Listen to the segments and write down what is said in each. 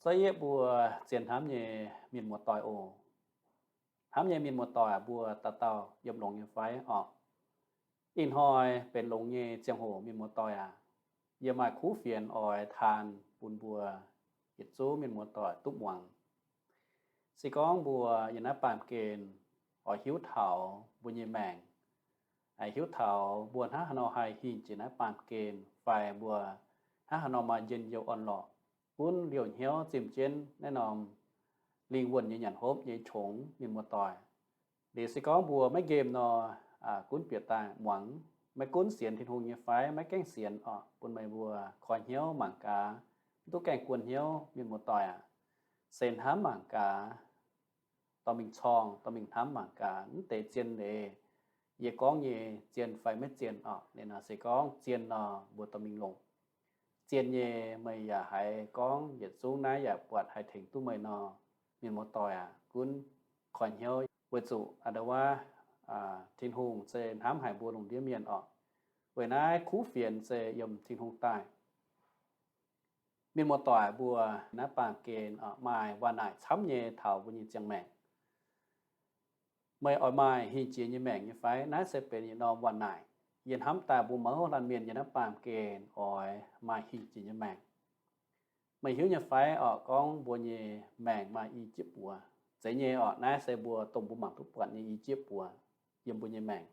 Za'yietv mbuo zien hnamv nyei mienh muoz-doic oc. Hnamv nyei mienh muoz-doic, mbuo dauh dauh yiem longx nyei fai orqc? Ih hnoi benx longx nyei ziangh hoc, mienh muoz-doic aac, yie maaih kuv fienx oix taan bun mbuo yietc zungv mienh muoz-doic duqv muangx. Se gorngv mbuo yiem naaiv baamh gen oix hiuv taux mbuo nyei maengc, hiuv taux mbuo hnangv haaix nor haih hingh jiex naaiv baamh gen, fai mbuo hnangv haaix nor maaih njien-youh orn-lorqc, gunv liouh hnyouv zimh jienv naaiv norm lingh wuonh nyei nyanc hopv nyei qongx, mienh muoz-doic. Liuz se gorngv mbuo maiv nqemh nor, gunv bieqc daaih muangx. Maiv gunv sienx Tin-Hungh nyei fai maiv gaengh sienx orqc, bun meih mbuo koi hnyouv mangc gaax, mv duqv gaengh guon hnyouv, mienh muoz-doic aac. Se hnamv mangc gaax, dorh mingh corng, dorh mingh hnamv mangc gaax, mv deix zien leiz yie gorngv nyei zien fai maiv zien orqc. Liuz nor se gorngv zien nor, mbuo dorh mingh longc. Zien nyei, meih yaac haiz gorngv yietc zungv naaiv yaac buatc haih tengx duqv meih nor, mienh muoz-doic aac, gunv koi hnyouv. Weic zuqc a'nda wuov, Tin-Hungh se hnamv haic mbuo lungh ndiev mienh orqc. Weic naaiv kuv fienx se yiem Tin-Hungh daaih. Mienh muoz-doic, mbuo naaiv baamh gen maaih waac-naaic camv nyei taux mbuo nyei ziangh maengc. Meih oix maaih hingh jiex nyei maengc nyei fai? Naaiv se benx yietc norm waac-naaic. Yie hnamv daaih mbuo mouz laanh mienh yiem naaiv baamh gen oix maaih hingh jiex nyei maengc. Meih hiuv nyei fai orqc, gorngv mbuo nyei maengc maaih i jieqv buoz? Zeiz nyei orqc, naaiv se mbuo dongh mbuo mangc duqv buatc nyei i jieqv buoz yiem mbuo nyei maengc.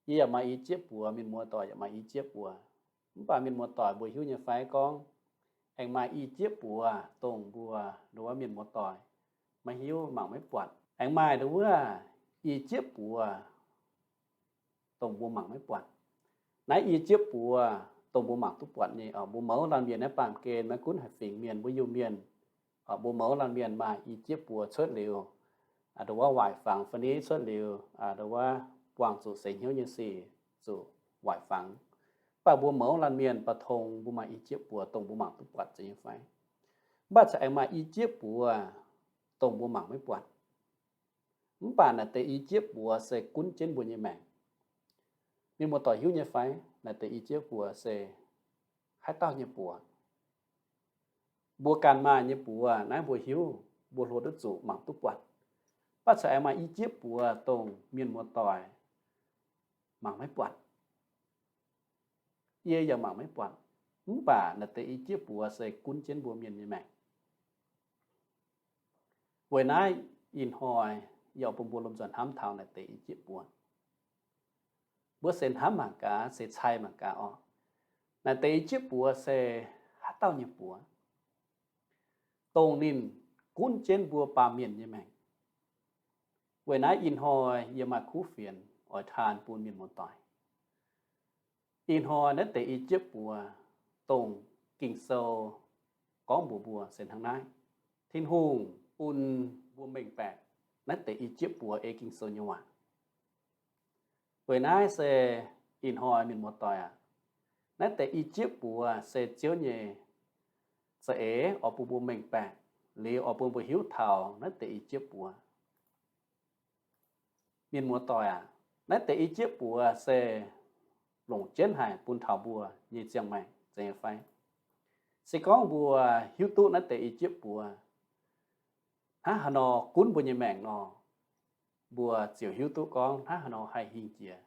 Yie yaac maaih i jieqv buoz, mienh muoz-doic yaac maaih i jieqv buoz. Mv baac mienh muoz-doic, mbuo hiuv nyei fai gorngv aengx maaih i jieqv buoz dongh mbuo nduov mienh muoz-doic maiv hiuv, mangc maiv buatc? Aengx maaih nduov i jieqv buoz dongh mbuo mangc maiv buatc. Naaiv i jieqv buoz dongh mbuo mangc duqv buatc nyei orqc, mbuo mouz laanh mienh naaiv baamh gen, maiv gunv haaix fingx mienh, mbuo Iu-Mienh, mbuo mouz laanh mienh maaih i jieqv buoz cuotv liuz, nduov waaic fangx fai ni cuotv liuz, nduov buangh zuqc seix hnyouv nyei sic zuqc waaic fangx. Mv baac mbuo mouz laanh mienh baac tong mbuo maaih i jieqv buoz dongh mbuo mangc duqv buatc zeiz nyei fai? Mv baac corc aengx maaih i jieqv buoz dongh mbuo mangc maiv buatc. Mv baac naaiv deix i jieqv buoz se gunv jienv mbuo nyei maengc. Mienh muoz-doic hiuv nyei fai? Naaiv deix i jieqv buoz se haaix dauh nyei buoz? Mbuo ganh maaih nyei buoz naaiv mbuo hiuv, mbuo hlo duqv zuqc mangc duqv buatc. Mv baac corc aengx maaih i jieqv buoz dongh mienh muoz-doic mangc maiv buatc. Yie yaac mangc maiv buatc. Mv baac naaiv deix i jieqv buoz se gunv jienv mbuo mienh nyei maengc. Weic naaiv ih hnoi yie oix bun mbuo lomh nzoih hnamv taux naaiv deix i jieqv buoz. Mbuo se hnamv mangc gaax, se cai mangc gaax orqc, naaiv deix i jieqv buoz se haaix dauh nyei buoz, dongh ninh gunv jienv mbuo baamh mienh nyei maengc. Weic naaiv ih hnoi yie maaih kuv fienx oix taan bun mienh muoz-doic. Ih hnoi naaiv deix i jieqv buoz dongh Ging-Sou gorngv mbuox mbuo se hnangv naaiv. Tin-Hungh bun mbuo mengh baeqc naaiv deix i jieqv buoz ei Ging-Sou nyei waac. Weic naaiv se ih hnoi mienh muoz-doic aac, naaiv deix i jieqv buoz se Ziouv nyei za'eix oix bun mbuo mengh baeqc liuz oix bun mbuo hiuv taux naaiv deix i jieqv buoz. Mienh muoz-doic aac, naaiv deix i jieqv buoz se longc jienv haic bun taux mbuo nyei ziangh maengc zeiz nyei fai? Se gorngv mbuo hiuv duqv naaiv deix i jieqv buoz hnangv haaix nor gunv mbuo nyei maengc nor, mbuo ziouc hiuv duqv gorngv hnangv haaix nor haih hingh jiex.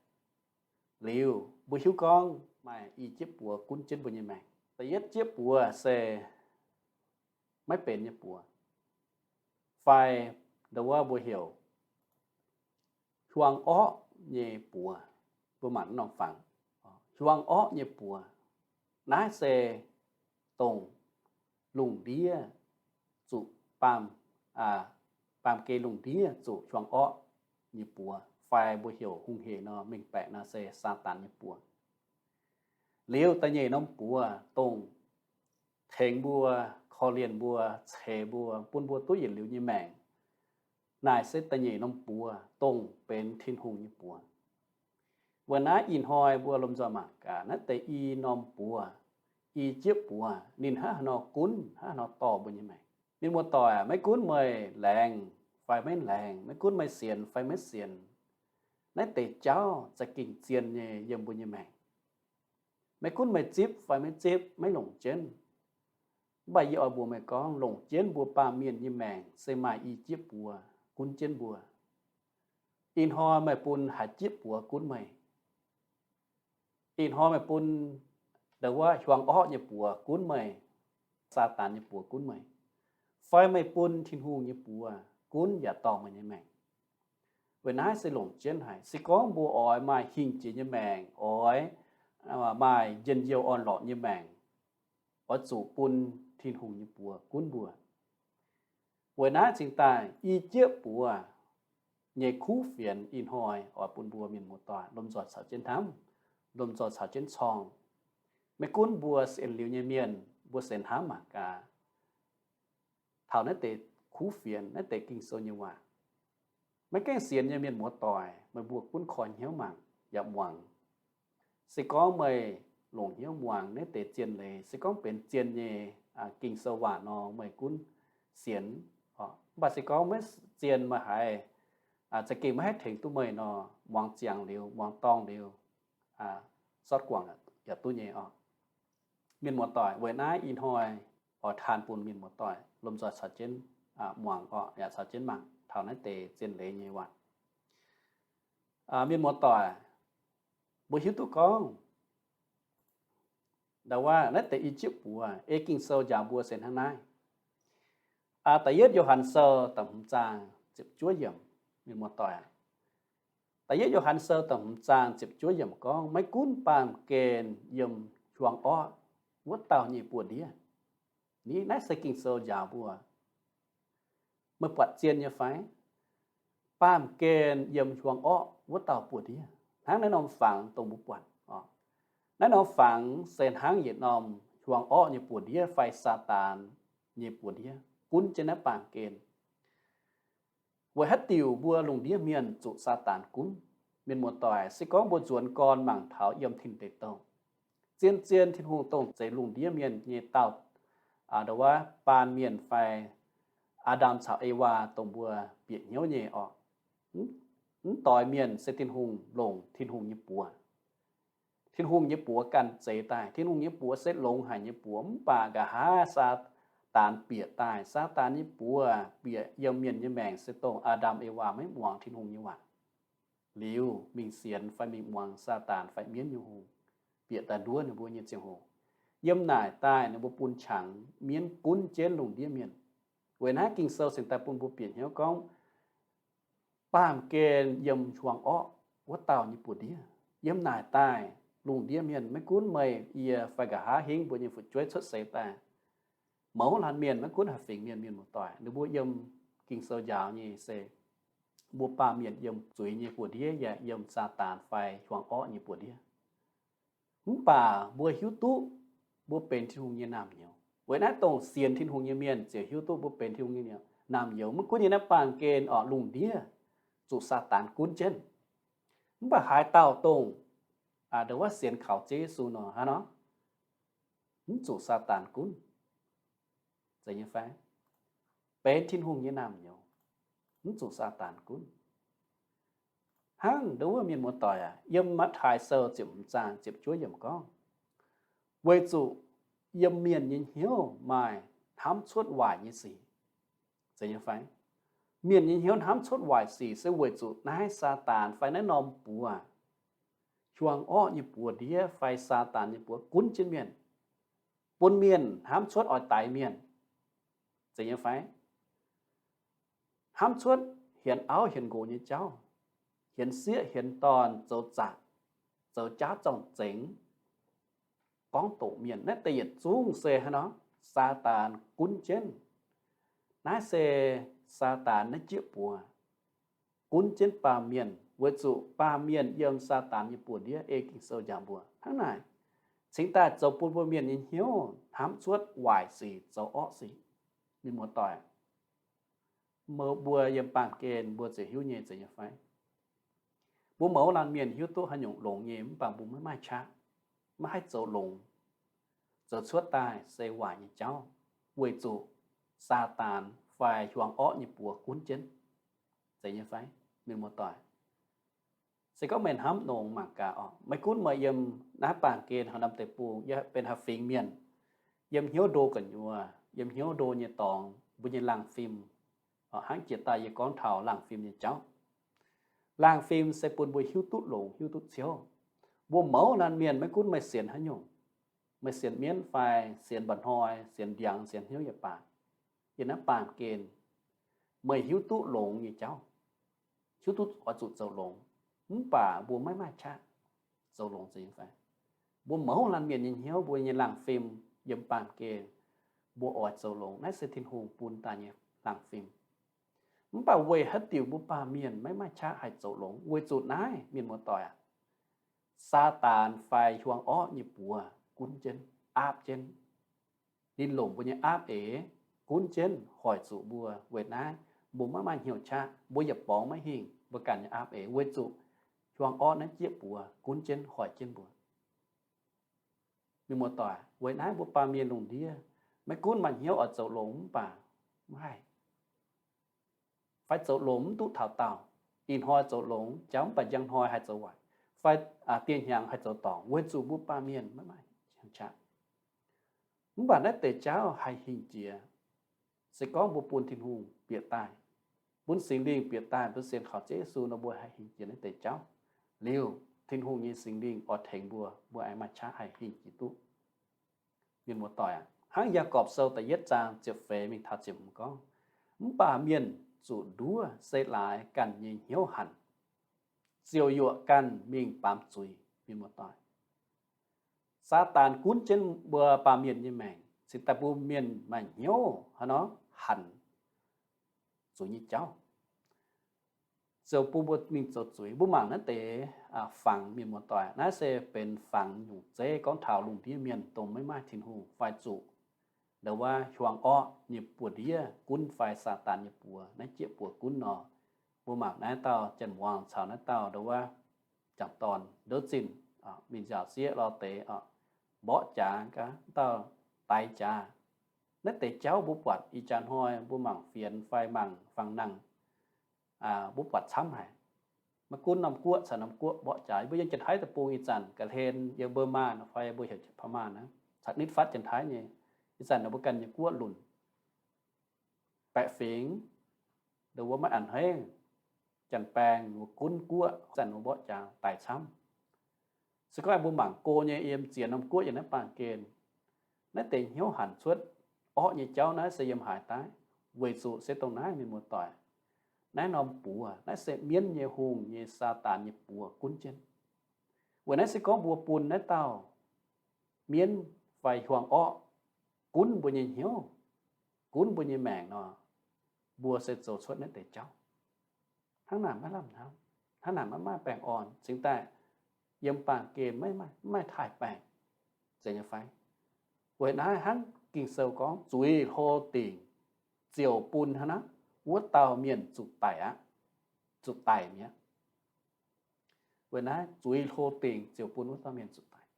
Liuz mbuo hiuv gorngv maaih i jieqv buoz gunv jienv mbuo nyei maengc. Da'yietv jieqv buoz se maiv benx nyei buoz, fai nduov mbuo heuc hiuang orqv nyei buoz. Mbuo mangc norm fangx, hiuang orqv nyei buoz. Naaiv se dongh lungh ndiev zuqc baamh, baamh gen lungh ndiev zuqc hiuang orqv nyei buoz, fai mbuo heuc hungh heic nor, mengh baeqc nor, se Saadaan nyei buoz. Liuz da'nyeic norm buoz dongh tengx mbuo, korv-lienh mbuo, ceix mbuo, bun mbuo duqv yietc liuz nyei maengc. Naaic se da'nyeic norm buoz dongh benx Tin-Hungh nyei buoz. Weic naaiv ih hnoi mbuo lomh nzoih mangc gaax naaiv deix i norm buoz, i jieqv buoz ninh hnangv haaix nor gunv, hnangv haaix nor dorh mbuo nyei maengc. Mienh muoz-doic, maiv gunv meih laengz fai maiv laengz, maiv gunv meih sienx fai maiv sienx, naaiv deix jauv za'gengh zien nyei yiem mbuo nyei maengc. Maiv gunv meih zipv fai maiv zipv, maiv longc jienv, Mv baac yie oix mbuox meih gorngv, longc jienv mbuo baamh mienh nyei maengc se maaih i jieqv buoz gunv jienv mbuo. Ih hnoi meih bun haaix jieqv buoz gunv meih? Ih hnoi meih bun ndau wuov hiuang orqv nyei buoz gunv meih, Saadaan nyei buoz gunv meih, fai meih bun Tin-Hungh nyei buoz gunv yaac dorh meih nyei maengc? Weic naaiv se longc jienv haic. Se gorngv mbuo oix maaih hingh jiex nyei maengc, oix maaih njien-youh orn-lorqc nyei maengc, oix zuqc bun Tin-Hungh nyei buoz gunv mbuo. Weic naaiv cingx daaih i jieqv buoz nyei kuv fienx ih hnoi oix bun mbuo mienh muoz-doic lomh nzoih caux jienv hnamv, lomh nzoih caux jienv corng. Maiv gunv mbuo sienx liuz nyei mienh, mbuo se hnamv mangc gaax taux naaiv deix kuv fienx, naaiv deix Ging-Sou nyei waac. Maiv gaengh sienx nyei mienh muoz-doic, meih mbuo gunv koi hnyouv mangc yaac muangx. Se gorngv meih longc hnyouv muangx naaiv deix zien leiz, se gorngv benx zien nyei Ging-Sou waac nor, meih gunv sienx. Mv baac se gorngv maiv zien, meih haiz za'gengh maiv haih tengx duqv meih nor, muangx ziangx liuz, muangx dorngh liuz, sortv guangc yaac duqv nyei oc. Mienh muoz-doic, weic naaiv ih hnoi oix taan bun mienh muoz-doic lomh nzoih caux jienv muangx oc, yaac caux jienv mangc taux naaiv deix zien leiz nyei waac. Mienh muoz-doic, mbuo hiuv duqv gorngv ndau wuov naaiv deix i jieqv buoz, ei Ging-Sou njaaux mbuo se hnangv naaiv. Da'yietv Yo^han Sou da'hmz zaang ziepc juov yiemc, mienh muoz-doic, da'yietv Yo^han Sou da'hmz zaang ziepc juov yiemc gorngv, maiv gunv baamh gen yiem hiuang orqv wuov dauh nyei buoz-ndiev. Ni naaiv se Ging-Sou njaaux mbuo. Meih buatc zien nyei fai? Baamh gen yiem hiuang orqv wuov dauh buoz-ndiev, hnangv naaiv norm fangx dongh mbuo buatc oc. Naaiv norm fangx se hnangv yietc norm hiuang orqv nyei buoz-ndiev fai Saadaan nyei buoz-ndiev gunv jienv naaiv baamh gen. Weic haaix diuc mbuo lungh ndiev mienh zuqc Saadaan gunv? Mienh muoz-doic, se gorngv mbuo nzuonx gorn mangc taux yiem Tin Deic Douh, zien-zien Tin-Hungh dongh zeix lungh ndiev mienh nyei dauh, ndau wuov baamh mienh fai Aa^ndam caux Ewaa dongh mbuo bieqc hnyouv nyei oc. Mv doix mienh se Tin-Hungh longc Tin-Hungh nyei buoz. Tin-Hungh nyei buoz ganh zeix daaih. Tin-Hungh nyei buoz se longx haic nyei buoz, mv baac nqa'haav Saadaan bieqc daaih. Saadaan nyei buoz bieqc yiem mienh nyei maengc se dongh Aa^ndam Ewaa maiv muangx Tin-Hungh nyei waac liuz mingh sienx fai mingh muangx Saadaan fai mienv nyei hungh, bieqc daaih nduov ninh mbuo nyei ziangh hoc. Yiem naaic daaih ninh mbuo bun qangx mienv gunv jienv lungh ndiev mienh. Weic naaiv Ging-Sou cingx daaih bun mbuo bieqc hnyouv gorngv, baamh gen yiem hiuang orqv wuov dauh nyei buoz-ndiev. Yiem naaic daaih lungh ndiev mienh, maiv gunv meih, yie, fai nqa'haav hingv mbuo nyei fu'jueiv cuotv seix daaih, mouz laanh mienh, maiv gunv haaix fingx mienh, mienh muoz-doic, ninh mbuo yiem, Ging-Sou njaaux nyei se mbuo baamh mienh yiem zuiz nyei buoz-ndiev yaac yiem Saadaan fai hiuang orqv nyei buoz-ndiev. Mv baac mbuo hiuv duqv mbuo benx Tin-Hungh nyei naamh nyouz. Weic naaiv dongh sienx Tin-Hungh nyei mienh ziouc hiuv duqv mbuo benx Tin-Hungh nyei naamh nyouz. Maiv gunv nyei naaiv baamh gen orqc lungh ndiev zuqc Saadaan gunv jienv. Mv baac haaix dauh dongh, aa, ndongc wuov sienx kaux Ziouv Yesu nor, hnangv nor, mv zuqc Saadaan gunv. Zeiz nyei fai? Benx Tin-Hungh nyei naamh nyouz, mv zuqc Saadaan gunv. Hnangv ndongc wuov, mienh muoz-doic aac, yiem Matv^taai Sou ziepc hmz zaang ziepc juov yiemc gorngv, weic zuqc yiem mienh nyei hnyouv maaih hnamv cuotv waaic nyei sic. Zeiz nyei fai? Mienh nyei hnyouv hnamv cuotv waaic sic se weic zuqc naaiv Saadaan fai naaiv norm buoz, hiuang orqv nyei buoz-ndiev fai Saadaan nyei buoz gunv jienv mienh, bun mienh hnamv cuotv oix daix mienh. Zeiz nyei fai? Hnamv cuotv hienx auv hienx nqox nyei jauv, hienx sieqv hienx dorn, zoux zaqc, zoux jaav zorng-zengx, gorngv doqc mienh. Naaiv deix yietc zungv se hnangv nor, Saadaan gunv jienv. Naaiv se Saadaan naaiv jieqv buoz gunv jienv baamh mienh, weic zuqc baamh mienh yiem Saadaan nyei buoz-ndiev. Ei Ging-Sou njaaux mbuo hnangv naaic, cingx daaih zoux bun mbuo mienh nyei hnyouv hnamv cuotv waaic sic, zoux orqv sic. Mienh muoz-doic, mbuo yiem baamh gen mbuo ziouc hiuv nyei, zeiz nyei fai? Mbuo mouz laanh mienh hiuv duqv haaix nyungc longx nyei, mv baac mbuo maiv maaih qaqv, maiv haih zoux longx. Zoux cuotv daaih se waaic nyei jauv, weic zuqc Saadaan fai hiuang orqv nyei buoz gunv jienv. Zeiz nyei fai, mienh muoz-doic? Se gorngv meih hnamv longx mangc gaax oc, maiv gunv meih yiem naaiv baamh gen haaix norm deic-bung, yie benx haaix fingx mienh, yiem hnyouv ndo gu'nyuoz, yiem hnyouv ndo nyei dorngx, mbuo nyei laangh fim, hnangv jiex daaih yie gorngv taux laangh fim nyei jauv. Laangh fim se bun mbuo hiuv duqv longx, hiuv duqv ciouv. Mbuo mouz laanh mienh, maiv gunv meih sienx haaix nyungc, meih sienx mienv fai sienx mba'hnoi, sienx ndiangx, sienx hnyouv yietc baac, yiem naaiv baamh gen meih hiuv duqv longx nyei jauv, hiuv duqv oix zuqc zoux longx, mv baac mbuo maiv maaih qaqv zoux longx zeiz fai? Mbuo mouz laanh mienh nyei hnyouv, mbuo nyei laangh fim yiem baamh gen, mbuo oix zoux longx. Naaiv se Tin-Hungh bun daaih nyei laangh fim. Mv baac weic haaix diuc mbuo baamh mienh maiv maaih qaqv haih zoux longx? Weic zuqc naaiv, mienh muoz-doic aac, Saadaan fai hiuang orqv nyei buoz gunv jienv, aapv jienv. Ninh longc mbuo nyei aapv eix gunv jienv hoic zuqc mbuo. Weic naaiv mbuo maiv maaih hnyouv qaqv, mbuo yietc borngz maiv hingh mbuo ganh nyei aapv eix, weic zuqc hiuang orqv naaiv jieqv buoz gunv jienv hoic jienv mbuo. Mienh muoz-doic, weic naaiv mbuo baamh mienh lungh ndiev maiv gunv maaih hnyouv oix zoux longx mv baac maiv haih, fai zoux longx mv duqv taux daauh. Ih hnoi zoux longx jauv mv baac njang hnoi haih zoux waaic, fai dieh hnyangx haih zoux dorngc, weic zuqc mbuo baamh mienh maiv maaih hnyouv qaqv. Mv baac naaiv deix jauv haih hingh jiex, se gorngv mbuo bun Tin-Hungh bieqc daaih, bun Singx Lingh bieqc daaih, bun sienx kaux Ziouv Yesu nor, mbuo haih hingh jiex naaiv deix jauv. Liuz Tin-Hungh nyei Singx Lingh oix tengx mbuo, mbuo aengx maaih qaqv haih hingh jiex duqv. Mienh muoz-doic aac, hnangv Yaagorpc Sou da'yietv zaang ziepc feix mingh taux ziepc hmz gorngv, mv baac mienh zuqc nduov se laaix ganh nyei hnyouv hanc, ziouc yuoqc ganh mingh baamz zuiz. Mienh muoz-doic, Saadaan gunv jienv mbuo baamh mienh nyei maengc cingx daaih bun mienh maaih hnyouv hnangv nor hanc zuiz nyei jauv, ziouc bun mbuo mingh zoux zuiz. Mbuo mangc naaiv deix fangx, mienh muoz-doic, naaiv se benx fangx nyungc zeiv gorngv taux lungh ndiev mienh dongh maiv maaih Tin-Hungh fai zuqc ndo wuov hiuang orqv nyei buoz-ndiev gunv fai Saadaan nyei buoz, naaiv jieqv buoz gunv nor. Mbuo mangc naaiv dauh janx-muangz caux naaiv dauh ndo wuov jangc dorn ndouv zinh, mingh nziaauc sieqv lorz deix, mborqv jaax gaax, dauh daix jaax. Naaiv deix jauv mbuo buatc ih jaax hnoi mbuo mangc fienx fai mangc fangx nangh, mbuo buatc camv haic. Maiv gunv norm guoqv caux norm guoqv mborqv jaax. Mbuo yiem Janx-Taiv deic-bung ih zanc ga'hlen yiem Burma fai mbuo heuc Pa'maah aqv, caux nitv fatv Janx-Taiv nyei, ih zanc mbuo ganh nyei guoqv lunc, baeqc fingx, ndo wuov maiv a'hneiv, janx-baeng wuov gunv guoqv, zanc wuov mborqv jaax daic camv. Se gorngv mbuo mangc go nyei yiem ziex norm guoqv yiem naaiv baamh gen, naaiv deix hnyouv hanc cuotv orqv nyei jauv naaiv se yiem haaix daaih? Weic zuqc se dongh naaiv, mienh muoz-doic, naaiv norm buoz naaiv se mienv nyei hungh nyei Saadaan nyei buoz gunv jienv. Weic naaiv se gorngv mbuo bun naaiv dauh mienv fai hiuang orqv gunv mbuo nyei hnyouv, gunv mbuo nyei maengc nor, mbuo se zoux cuotv naaiv deix jauv. Hnangv naaic maiv lamh hnamv, hnangv naaic maiv maaih baengh orn, cingx daaih yiem baamh gen maiv maaih taaih baengc, zeiz nyei fai? Weic naaiv hnangv Ging-Sou gorngv, zuiz hlo dingc ziouc bun hnangv naaiv wuov dauh mienh zuqc daic aqv, zuqc daic mi'aqv. Weic naaiv zuiz hlo dingc ziouc bun wuov dauh mienh zuqc daic.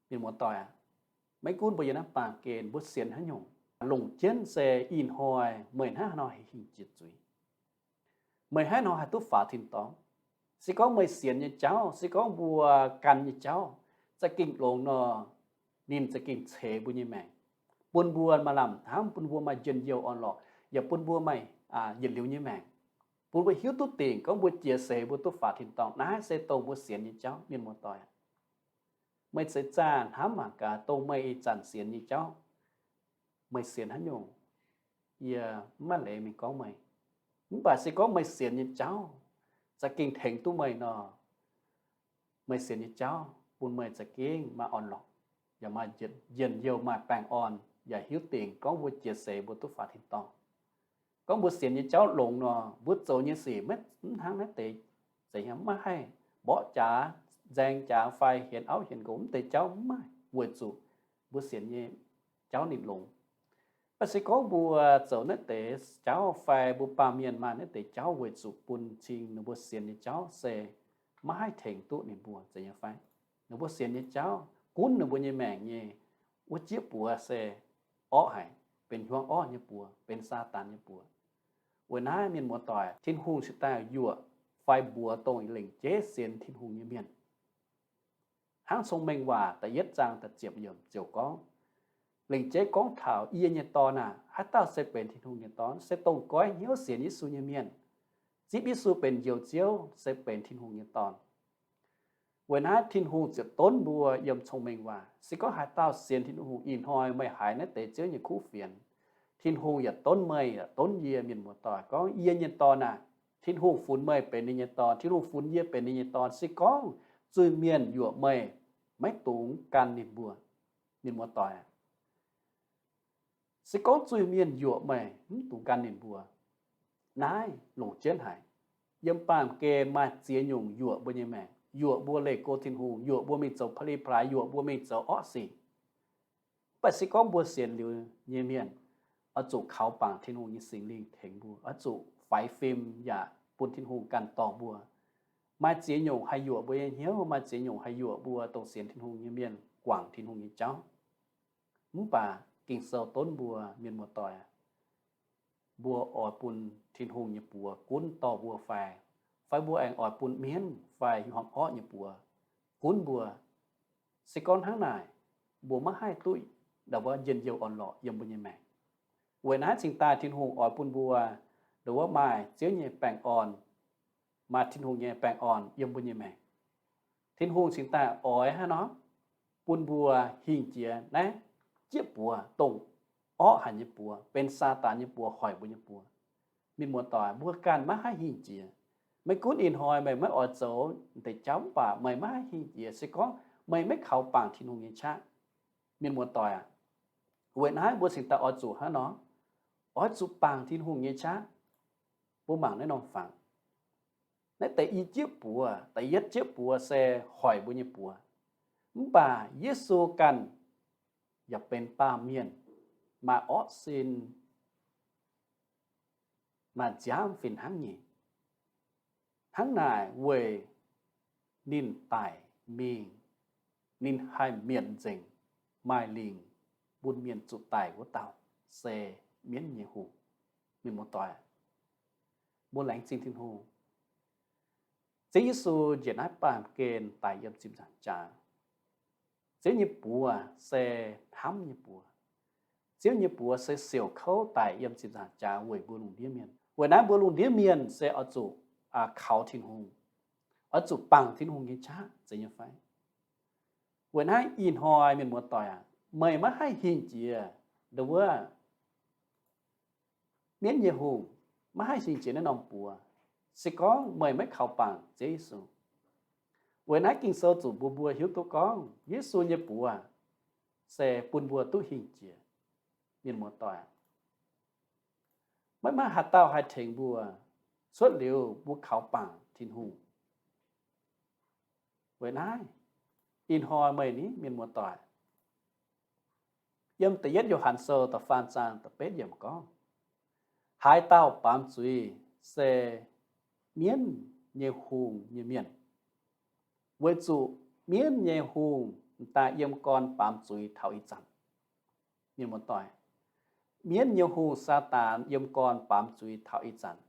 Mienh muoz-doic aac, maiv gunv mbuo yiem naaiv baamh gen mbuo sienx haaix nyungc, longc jienv se ih hnoi meih hnangv haaix nor haih hingh jiex zuiz, meih hnangv haaix nor haih duqv faaux tin-dorngh. Se gorngv meih sienx nyei jauv, se gorngv mbuo gan nyei jauv za'gengh longx nor, ninh za'gengh ceix mbuo nyei maengc, bun mbuo maaih lamh hnamv, bun mbuo maaih njien-youh orn-lorqc, yaac bun mbuo maaih yietc liuz nyei maengc, bun mbuo hiuv duqv dingc gorngv mbuo jiex seix mbuo duqv faaux tin-dorngh. Naaiv se dongh mbuo sienx nyei jauv, mienh muoz-doic. Meih ceix zaah hnamv mangc gaax, dongh meih ih zanc sienx nyei jauv, meih sienx haaix nyungc? Yie maiv maaih leiz mingh gorngv meih. Mv baac se gorngv meih sienx nyei jauv za'gengh tengx duqv meih nor, meih sienx nyei jauv bun meih za'gengh maaih orn-lorqc, yaac maaih njien-youh, maaih baengh orn, yaac hiuv dingc gorngv mbuo jiex seix mbuo duqv faaux tin-dorngh. Gorngv mbuo sienx nyei jauv longx nor, mbuo zoux nyei sic maiv hnangv naaiv deix, zeiz nyei, maiv haih mborqv jaax, nzaeng jaax fai hienx auv hienx nqox, mv deix jauv maiv maaih, weic zuqc mbuo sienx nyei jauv ninh longx. Mv baac se gorngv mbuo zoux naaiv deix jauv fai mbuo baamh mienh maaih naaiv deix jauv weic zuqc bun cing ninh mbuo sienx nyei jauv se maiv haih tengx duqv ninh mbuo, zeiz nyei fai? Ninh mbuo sienx nyei jauv gunv ninh mbuo nyei maengc nyei wuov jieqv buoz se orqv haic, benx hiuang orqv nyei buoz, benx Saadaan nyei buoz. Weic naaiv, mienh muoz-doic, Tin-Hungh cingx daaih yuoqc fai mbuox dongh lengc jeiv sienx Tin-Hungh nyei mienh. Hnangv Cong-Mengh Waac da'yietv zaang da'ziepc yiemc ziouc gorngv, lingc jeiv gorngv taux, Yie nyei dorn aah! Haaix dauh se benx Tin-Hungh nyei dorn? Se dongh goiv hnyouv sienx Yesu nyei mienh. Zipv Yesu benx Njoux Ziouv se benx Tin-Hungh nyei dorn. Weic naaiv Tin-Hungh ziouc donv mbuo yiem Cong-Mengh Waac. Se gorngv haaix dauh sienx Tin-Hungh, ih hnoi meih haiz naaiv deix Ziouv nyei kuv fienx, Tin-Hungh yaac donv meih, yaac donv yie, mienh muoz-doic, gorngv, Yie nyei dorn aah! Tin-Hungh funx meih benx ninh nyei dorn. Tin-Hungh funx yie benx ninh nyei dorn. Se gorngv zuiz-mienh yuoqc meih, maiv dungx gan ninh mbuo, mienh muoz-doic aah! Se gorngv zuiz-mienh yuoqc meih, mv dungx gan ninh mbuo. Naaiv longc jienv haic. Yiem baamh gen maaih ziex nyungc yuoqc mbuo nyei maengc, yuoqc mbuo leih go Tin-Hungh, yuoqc mbuo mingh zoux pa'li plaaix, yuoqc mbuo mingh zoux orqv sic. Mv baac se gorngv mbuo sienx liuz nyei mienh, oix zuqc kaux bangc Tin-Hungh nyei Singx Lingh tengx mbuo, oix zuqc faix fim yaac bun Tin-Hungh ganh dorh mbuo. Maaih ziex nyungc haih yuoqc mbuo nyei hnyouv, maaih ziex nyungc haih yuoqc mbuo dongh sienx Tin-Hungh nyei mienh guangc Tin-Hungh nyei jauv. Mv baac Ging-Sou donv mbuo, mienh muoz-doic, mbuo oix bun Tin-Hungh nyei buoz gunv dorh mbuo fai, fai mbuo aengx oix bun mienv fai hmuangv orqv nyei buoz gunv mbuo. Se gorngv hnangv naaic, mbuo maiv haih duqv ndau wuov njien-youh orn-lorqc yiem mbuo nyei maengc. Weic naaiv cingx daaih Tin-Hungh oix bun mbuo ndau wuov maaih Ziouv nyei baengh orn, maaih Tin-Hungh nyei baengh orn yiem mbuo nyei maengc. Tin-Hungh cingx daaih oix hnangv nor bun mbuo hingh jiex naaiv jieqv buoz, dongh orqv haic nyei buoz, benx Saadaan nyei buoz, hoic mbuo nyei buoz. Mienh muoz-doic, mbuo ganh maiv haih hingh jiex. Maiv gunv ih hnoi meih maiv oix zoux deix jauv mv baac meih maiv haih hingh jiex se gorngv meih maiv kaux bangc Tin-Hungh nyei qaqv. Mienh muoz-doic aac, weic naaiv mbuo cingx daaih oix zuqc hnangv nor, oix zuqc bangc Tin-Hungh nyei qaqv. Mbuo mangc naaiv norm fangx. Naaiv deix i jieqv buoz, da'yietv jieqv buoz se hoic mbuo nyei buoz. Mv baac Yesu ganh yaac benx baamh mienh, maaih orqv sin, maaih nziaamv fih hnangv nyei. Hnangv naaic weic ninh daic mingh, ninh haih mietc nzengc maaih lingc bun mienh zuqc daic wuov dauh se mienv nyei hungh. Mienh muoz-doic, mbuo laengz zingh Tin-Hungh. Ziouv Yesu njiec naaiv baamh gen daic yiem ziepc nzaangc jaax. Ziouv nyei buoz se hnamv nyei buoz. Ziouv nyei buoz se siouc kouv daic yiem ziepc nzaangc jaax weic mbuo lungh ndiev mienh. Weic naaiv mbuo lungh ndiev mienh se oix zuqc kaux Tin-Hungh, oix zuqc bangc Tin-Hungh nyei qaqv, zeiz nyei fai? Weic naaiv ih hnoi mienh muoz-doic aac, meih maiv haih hingh jiex ndau wuov mienv nyei hungh, maiv haih hingh jiex naaiv norm buoz, se gorngv meih maiv kaux bangc Ziouv Yesu. Weic naaiv Ging-Sou zuqc mbuox mbuo hiuv duqv gorngv Yesu nyei buoz se bun mbuo duqv hingh jiex. Mienh muoz-doic, maiv maaih haaix dauh haih tengx mbuo cuotv liuz mbuo kaux bangc Tin-Hungh. Weic naaiv ih hnoi meih ni, mienh muoz-doic, yiem da'yietv Yo^han Sou da'faam zaang da'betv yiemc gorngv, haaix dauh baamz zuiz se mienv nyei hungh nyei mienh, weic zuqc mienv nyei hungh m'daaih yiem gorn baamz zuiz taux ih zanc. Mienh muoz-doic, mienv nyei hungh Saadaan yiem gorn baamz zuiz taux ih zanc.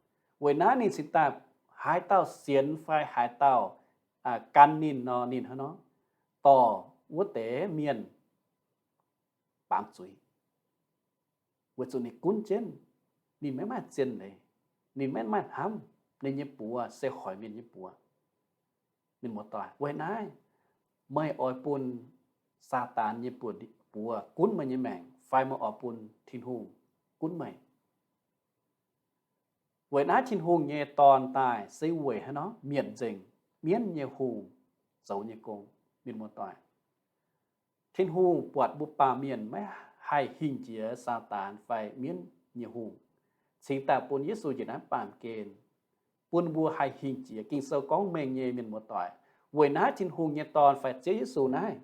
Weic naaiv ninh cingx daaih haaix dauh sienx fai haaix dauh gan ninh nor, ninh hnangv nor dorh wuov deix mienh baamz zuiz. Weic zuqc ninh gunv jienv, ninh maiv maaih zien leiz, ninh maiv maaih hnamv, ninh nyei buoz se hoic mienh nyei buoz. Mienh muoz-doic, weic naaiv meih oix bun Saadaan nyei buoz gunv meih nyei maengc fai meih oix bun Tin-Hungh gunv meih? Weic naaiv Tin-Hungh nyei Dorn daaih se weic hnangv nor mietc nzengc mienv nyei hungh zoux nyei gong. Mienh muoz-doic, Tin-Hungh buatc mbuo baamh mienh maiv haih hingh jiex Saadaan fai mienv nyei hungh, cingx daaih bun Yesu njiec naaiv baamh gen, bun mbuo haih hingh jiex. Ging-Sou gorngv mengh nyei, mienh muoz-doic. Weic naaiv Tin-Hungh nyei Dorn fai Ziouv Yesu naaiv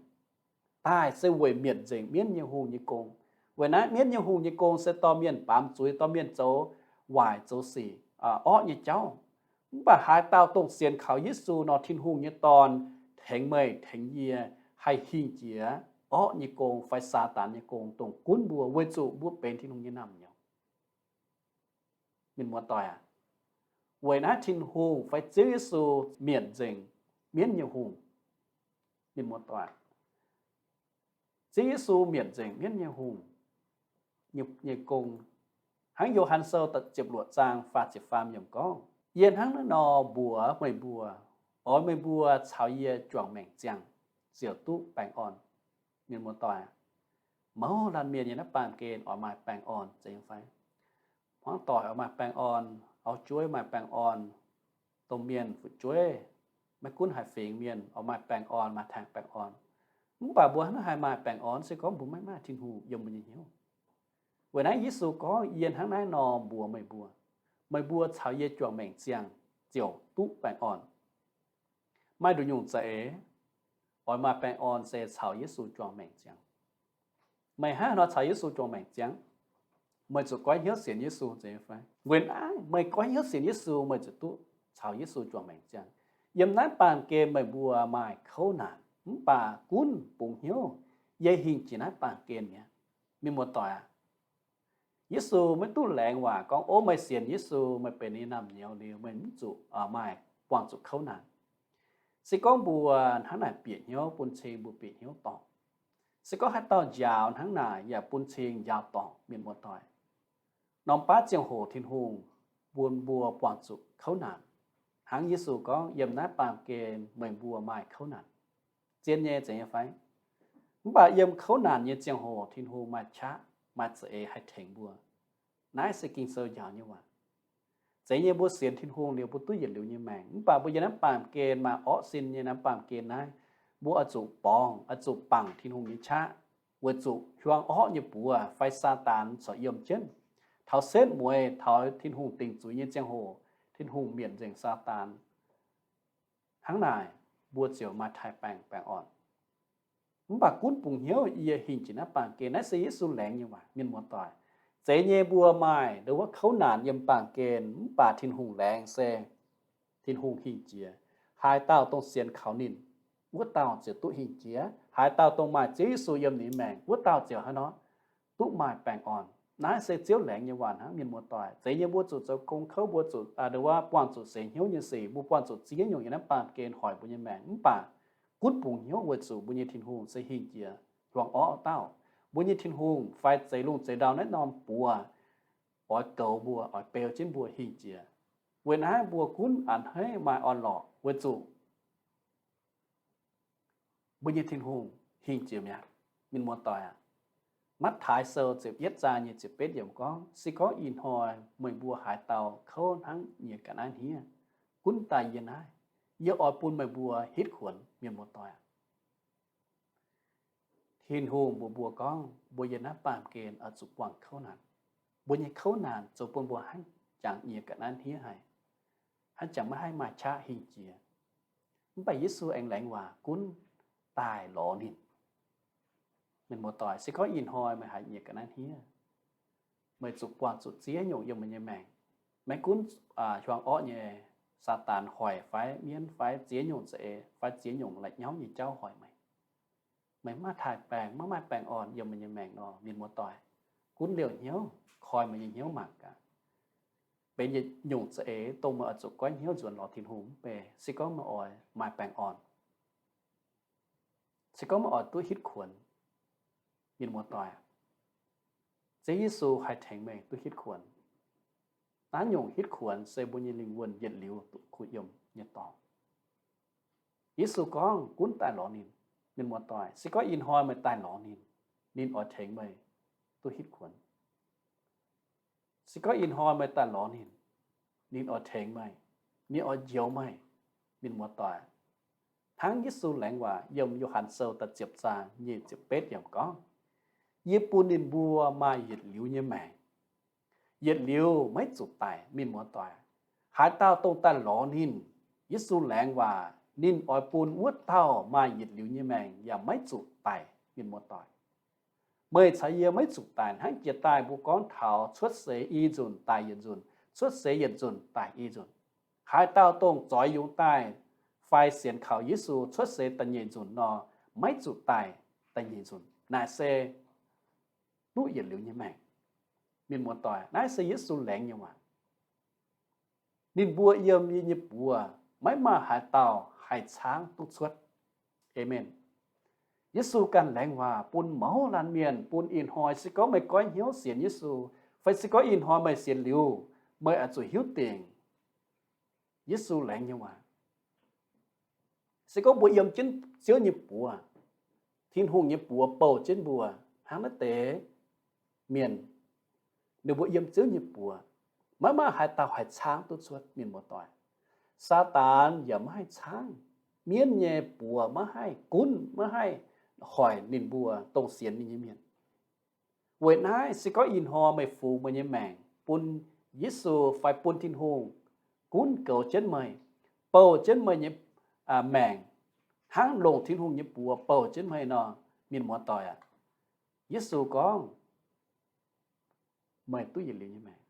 daaih se weic mietc nzengc mienv nyei hungh nyei gong. Weic naaiv mienv nyei hungh nyei gong se dorh mienh baamz zuiz, dorh mienh zoux waaic zoux sic, orqv nyei jauv. Mv baac haaix dauh dongh sienx kaux Yesu nor, Tin-Hungh nyei Dorn tengx meih tengx yie haih hingh jiex orqv nyei gong fai Saadaan nyei gong dongh gunv mbuo weic zuqc mbuo benx Tin-Hungh nyei naamh nyouz. Mienh muoz-doic aac, weic naaiv Tin-Hungh fai Ziouv Yesu mietc nzengc mienv nyei hungh. Mienh muoz-doic, Ziouv Yesu mietc nzengc mienv nyei hungh nyei gong. Hnangv Yo^han Sou da'ziepc luoqc zaang faah ziepc faam yiemc gorngv, Yie hnangv naaiv nor mbuox meih mbuo, oix meih mbuo caux yie juangc maengc ziangh ziouc duqv baengh orn. Mienh muoz-doic, mouz laanh mienh yiem naaiv baamh gen oix maaih baengh orn zeiz nyei fai? Hmuangv doic oix maaih baengh orn, auv-jueiv maaih baengh orn, domh mienh fu'jueiv, maiv gunv haaix fingx mienh oix maaih baengh orn, maaih tengx baengh orn. Mv baac mbuo hnangv naaiv haih maaih baengh orn se gorngv mbuo maiv maaih Tin-Hungh yiem mbuo nyei hnyouv. Weic naaiv Yesu gorngv, Yie hnangv naaiv nor mbuox meih mbuo, meih mbuo caux yie juangc maengc ziangh ziouc duqv baengh orn. Maaih nduqc nyungc za'eix oix maaih baengh orn se caux Yesu juangc maengc ziangh. Meih hnangv haaix nor caux Yesu juangc maengc ziangh? Meih zuqc goiv hnyouv sienx Yesu zeiz fai? Weic naaiv meih goiv hnyouv sienx Yesu, meih ziouc duqv caux Yesu juangc maengc ziangh. Yiem naaiv baamh gen meih mbuo maaih kouv naanc, mv baac gunv bungx hnyouv, yie hingh jiex naaiv baamh gen mi'aqv. Mienh muoz-doic aac, Yesu maiv duqv laengz waac gorngv, Ov, meih sienx Yesu, meih benx ninh naamh nyouz liuz, meih mv zuqc maaih buangh zuqc kouv naanc. Se gorngv mbuo hnangv naaic bieqc hnyouv, bun cing mbuo bieqc hnyouv dorngc. Se gorngv haaix dauh njaaux hnangv naaic yaac bun cing njaaux dorngc, mienh muoz-doic. Norm baav ziangh hoc Tin-Hungh bun mbuo buangh zuqc kouv naanc. Hnangv Yesu gorngv, Yiem naaiv baamh gen meih mbuo maaih kouv naanc. Zien nyei zeiz nyei fai? Mv baac yiem kouv naanc nyei ziangh hoc Tin-Hungh maaih qaqv, maaih za'eix haih tengx mbuo. Naaiv se Ging-Sou njaaux nyei waac. Zeiz nyei mbuo sienx Tin-Hungh liuz mbuo duqv yietc liuz nyei maengc. Mv baac mbuo yiem naaiv baamh gen maaih orqv sin nyei naaiv baamh gen naaiv, mbuo oix zuqc borngz, oix zuqc bangc Tin-Hungh nyei qaqv, weic zuqc hiuang orqv nyei buoz fai Saadaan corc yiem jienv. Taux setv mueiz, taux Tin-Hungh dingc zuiz nyei ziangh hoc, Tin-Hungh mietc nzengc Saadaan. Hnangv naaic, mbuo ziouc maaih taaih baengh, baengh orn. Mv baac gunv bungx hnyouv yie hingh jiex naaiv baamh gen. Naaiv se Yesu laengz nyei waac, mienh muoz-doic. Zeiz nyei mbuo maaih ndo wuov kouv naanc yiem baamh gen, mv baac Tin-Hungh laengz se Tin-Hungh hingh jiex. Haaix dauh dongh sienx kaux ninh, wuov dauh ziouc duqv hingh jiex. Haaix dauh dongh maaih Ziouv Yesu yiem ninh maengc, wuov dauh ziouc haaix nor duqv maaih baengh orn. Naaiv se Ziouv laengz nyei waac hnangv, mienh muoz-doic. Zeiz nyei mbuo zuqc zoux gong kouv, mbuo zuqc, aa, ndo wuov buangh zuqc seix hnyouv nyei sic, mbuo buangh zuqc ziex nyungc yiem naaiv baamh gen hoic mbuo nyei maengc. Mv baac gunv bungx hnyouv weic zuqc mbuo nyei Tin-Hungh se hingh jiex hiuang orqv dauh. Mbuo nyei Tin-Hungh fai zeix lungh zeix ndau naaiv norm buoz oix goux mbuo, oix beu jienv mbuo hingh jiex. Weic naaiv mbuo gunv a'hneiv maaih orn-lorqc weic zuqc mbuo nyei Tin-Hungh hingh jiex mi'aqv, mienh muoz-doic aac. Matv^taai Sou ziepc yietv zaang nyei ziepc betv yiemc gorngv, Se gorngv ih hnoi meih mbuo haaix dauh kouv hnangv nyiex ga'naaiv hniev, gunv daaih yie naaiv. Yie oix bun meih mbuo hitv kuonx, mienh muoz-doic aac. Tin-Hungh mbuox mbuo gorngv mbuo yiem naaiv baamh gen oix zuqc buangh kouv naanc. Mbuo nyei kouv naanc zoux bun mbuo hnangv jangx nyiex ga'naaiv hniev haic, hnangv jangx maiv haih maaih qaqv hingh jiex. Mv baac Yesu aengx laengz waac gunv daaih lorz ninh. Mienh muoz-doic, se gorngv ih hnoi meih haiz nyiex ga'naaiv hniev, meih zuqc buangh zuqc ziex nyungc yiem meih nyei maengc. Maiv gunv hiuang orqv nyei Saadaan hoic fai mienv fai ziex nyungc za'eix fai ziex nyungc la'nyauv nyei jauv hoic meih, meih maiv maaih taaih baengh, maiv maaih baengh orn yiem meih nyei maengc nor, mienh muoz-doic, gunv liouh hnyouv koi meih nyei hnyouv mangc gaax. Benx yietc nyungc za'eix dongh meih oix zuqc goiv hnyouv nzuonx lorz Tin-Hungh mv bei, se gorngv meih oix maaih baengh orn, se gorngv meih oix duqv hitv kuonx, mienh muoz-doic, Ziouv Yesu haih tengx meih duqv hitv kuonx. Naaiv nyungc hitv kuonx se mbuo nyei lingh wuonh yietc liuz duqv kuh yiem nyei dorngx. Yesu gorngv gunv daaih lorz ninh. Mienh muoz-doic, se gorngv ih hnoi meih daaih lorz ninh, ninh oix tengx meih duqv hitv kuonx. Se gorngv ih hnoi meih daaih lorz ninh, ninh oix tengx meih, ninh oix njoux meih, mienh muoz-doic. Hnangv Yesu laengz waac yiem Yo^han Sou da'ziepc zaang nyic ziepc betv yiemc gorngv, Yie bun ninh mbuo maaih yietc liuz nyei maengc, yietc liuz maiv zuqc daic, mienh muoz-doic. Haaix dauh dongh daaih lorz ninh, Yesu laengz waac, ninh oix bun wuov dauh maaih yietc liuz nyei maengc yaac maiv zuqc daic, mienh muoz-doic. Meih caux yie maiv zuqc daic hnangv jiex daaih mbuo gorngv taux cuotv seix i nzunc daic yietc nzunc, cuotv seix yietc nzunc daic i nzunc. Haaix dauh dongh zoix yungz daaih fai sienx kaux Yesu cuotv seix da'nyeic nzunc nor, maiv zuqc daic da'nyeic nzunc. Naaic se duqv yietc liuz nyei maengc. Mienh muoz-doic, naaiv se Yesu laengz nyei waac. Ninh mbuo yiem yie nyei buoz maiv maaih haaix dauh haih caangv duqv cuotv. Aamen. Yesu ganh laengz waac bun mouz laanh mienh, bun ih hnoi se gorngv meih goiv hnyouv sienx Yesu, fai se gorngv ih hnoi meih sienx liuz, meih oix zuqc hiuv dingc Yesu laengz nyei waac. Se gorngv mbuo yiem jienv Ziouv nyei buoz, Tin-Hungh nyei buoz bouh jienv mbuo, hnangv naaiv deix mienh, ninh mbuo yiem Ziouv nyei buoz, maiv maaih haaix dauh haih caangv duqv cuotv, mienh muoz-doic. Saadaan yaac maiv haih caangv. Mienv nyei buoz maiv haih gunv, maiv haih hoic ninh mbuo dongh sienx ninh nyei mienh. Weic naaiv se gorngv ih hnoi meih fungx meih nyei maengc bun Yesu fai bun Tin-Hungh gunv goux jienv meih, bouh jienv meih nyei maengc, hnangv longc Tin-Hungh nyei buoz bouh jienv meih nor, mienh muoz-doic aac, Yesu gorngv, meih duqv yietc liuz nyei maengc,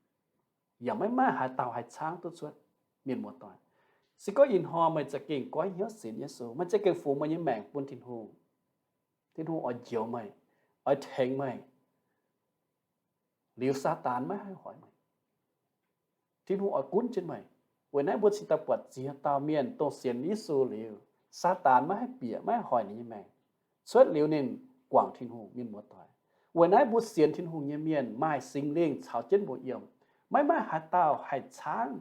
yaac maiv maaih haaix dauh haih caangv duqv cuotv, mienh muoz-doic. Se gorngv ih hnoi meih za'gengh goiv hnyouv sienx Yesu, meih za'gengh fungx meih nyei maengc bun Tin-Hungh, Tin-Hungh oix njoux meih, oix tengx meih, liuz Saadaan maiv haih hoic meih. Tin-Hungh oix gunv jienv meih. Weic naaiv mbuo cingx daaih buatc ziex dauh mienh dongh sienx Yesu liuz, Saadaan maiv haih bieqc, maiv haih hoic ninh nyei maengc, cuotv liuz ninh guangc Tin-Hungh, mienh muoz-doic. Weic naaiv mbuo sienx Tin-Hungh nyei mienh maaih Singx Lingh caux jienv mbuo yiem, maiv maaih haaix dauh haih caangv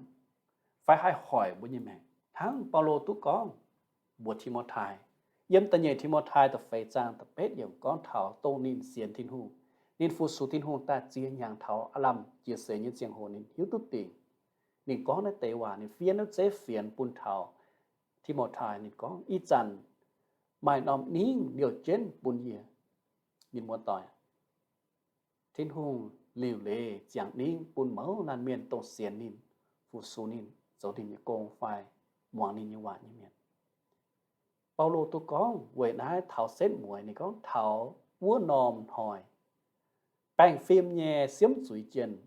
fai haih hoic mbuo nyei maengc. Hnangv Baulo duqv gorngv mbuox Ti^mo^tai, yiem da'nyeic Ti^mo^tai da'feix zaang da'betv yiemc gorngv taux dongh ninh sienx Tin-Hungh, ninh fu-sux Tin-Hungh daaih ziex hnyangx taux aav lamh jiex seix nyei ziangh hoc ninh hiuv duqv dingc. Ninh gorngv naaiv deix waac, ninh fiev naaiv zeiv fienx bun taux Ti^mo^tai. Ninh gorngv, ih zanc maaih norm ningv liouh jienv bun yie. Mienh muoz-doic, Tin-Hungh liuc leiz ziangx ningv bun mouz laanh mienh dongh sienx ninh, fu-sux ninh, zoux ninh nyei gong fai muangx ninh nyei waac nyei mienh. Baulo duqv gorngv weic naaiv taux setv mueiz, ninh gorngv taux wuov norm hnoi, baengh fim nyei siemv zuiz jienh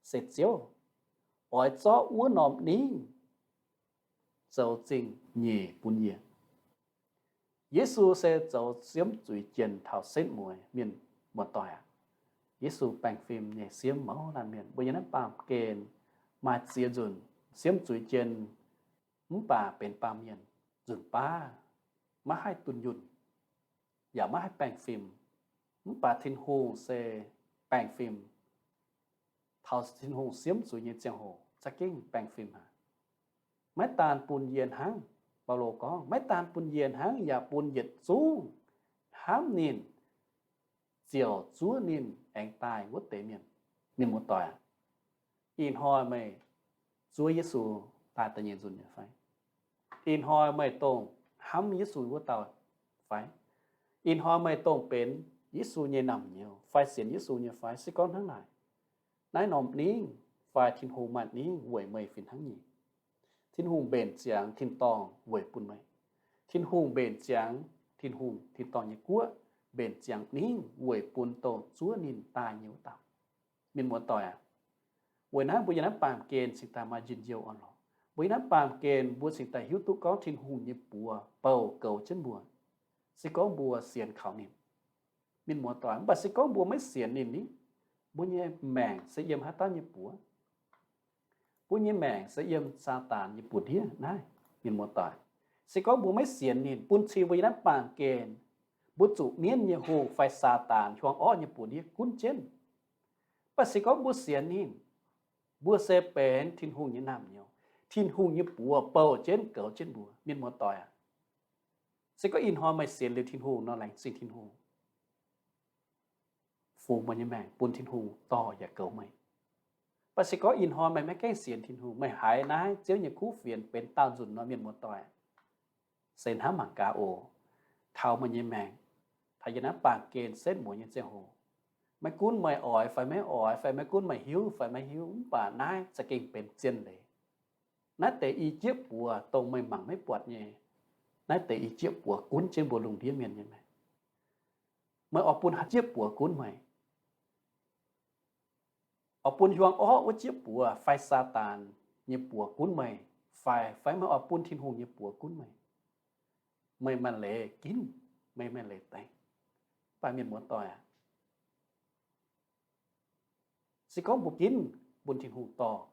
se Ziouv, oix zorqv wuov norm ningv zoux zingh nyeic bun yie. Yesu se zoux siemv zuiz jienh taux setv mueiz, mienh muoz-doic aac. Yesu baengh fim nyei siemv mouz laanh mienh. Mbuo yiem naaiv baamh gen maaih ziex nzunc siemv zuiz jienh, mv baac benx baamh mienh nzunc baav, maiv haih dunh yunh, yaac maiv haih baengh fim. Mv baac Tin-Hungh se baengh fim. Taux Tin-Hungh siemv zuiz nyei ziangh hoc za'gengh baengh fim aqv. Maiv daan bun yie hnangv, Baulo gorngv, maiv daan bun yie hnangv, yaac bun yietc zungv hnamv ninh, ziouc zuov ninh aengx daaih wuov deix mienh. Mienh muoz-doic aac, ih hnoi meih zuov Yesu daaih da'nyeic nzunc nyei fai? Ih hnoi meih dongh hnamv Yesu wuov dauh fai? Ih hnoi meih dongh benx Yesu nyei naamh nyouz fai sienx Yesu nyei fai? Se gorngv hnangv naaic, naaiv norm ningv fai Tin-Hungh maaih ningv weic meih fih hnangv nyei. Tin-Hungh mbenc ziangx tin-dorngh weic bun meih. Tin-Hungh mbenc ziangx, Tin-Hungh tin-dorngh nyei guoqv mbenc ziangx ningv weic bun dongh zuov ninh daaih nyei wuov dauh. Mienh muoz-doic aac, weic naaiv mbuo yiem naaiv baamh gen cingx daaih maaih njien-youh orn-lorqc. Mbuo yiem naaiv baamh gen mbuo cingx daaih hiuv duqv gorngv Tin-Hungh nyei buoz bouh goux jienv mbuo, se gorngv mbuo sienx kaux ninh. Mienh muoz-doic, mv baac se gorngv mbuo maiv sienx ninh ni, mbuo nyei maengc se yiem haaix dauh nyei buoz? Mbuo nyei maengc se yiem Saadaan nyei buoz-ndiev naaiv, mienh muoz-doic. Se gorngv mbuo maiv sienx ninh, bun cing mbuo yiem naaiv baamh gen, mbuo zuqc mienv nyei hungh fai Saadaan hiuang orqv nyei buoz-ndiev gunv jienv. Mv baac se gorngv mbuo sienx ninh, mbuo se benx Tin-Hungh nyei naamh nyouz. Tin-Hungh nyei buoz bouh jienv goux jienv mbuo, mienh muoz-doic aac. Se gorngv ih hnoi meih sienx liuz Tin-Hungh nor, laengz zingh Tin-Hungh, fungx meih nyei maengc bun Tin-Hungh dorh yaac goux meih. Mv baac se gorngv ih hnoi meih maiv gaengh sienx Tin-Hungh, meih haiz naaiv Ziouv nyei kuv fienx benx daauh nzunc nor, mienh muoz-doic, se hnamv mangc gaax oc. Taux meih nyei maengc, taux yiem naaiv baamh gen setv mueiz nyei ziangh hoc, maiv gunv meih oix fai maiv oix, fai maiv gunv meih hiuv fai maiv hiuv, mv baac naaiv za'gengh benx zien leiz. Naaiv deix i jieqv buoz dongh meih mangc maiv buatc nyei, naaiv deix i jieqv buoz gunv jienv mbuo lungh ndiev mienh nyei maengc. Meih oix bun haaix jieqv buoz gunv meih? Oix bun hiuang orqv wuov jieqv buoz fai Saadaan nyei buoz gunv meih, fai, fai meih oix bun Tin-Hungh nyei buoz gunv meih? Meih maaih leiz ginv, meih maaih leiz dengh. Mv baac mienh muoz-doic aac, se gorngv mbuo ginv bun Tin-Hungh dorh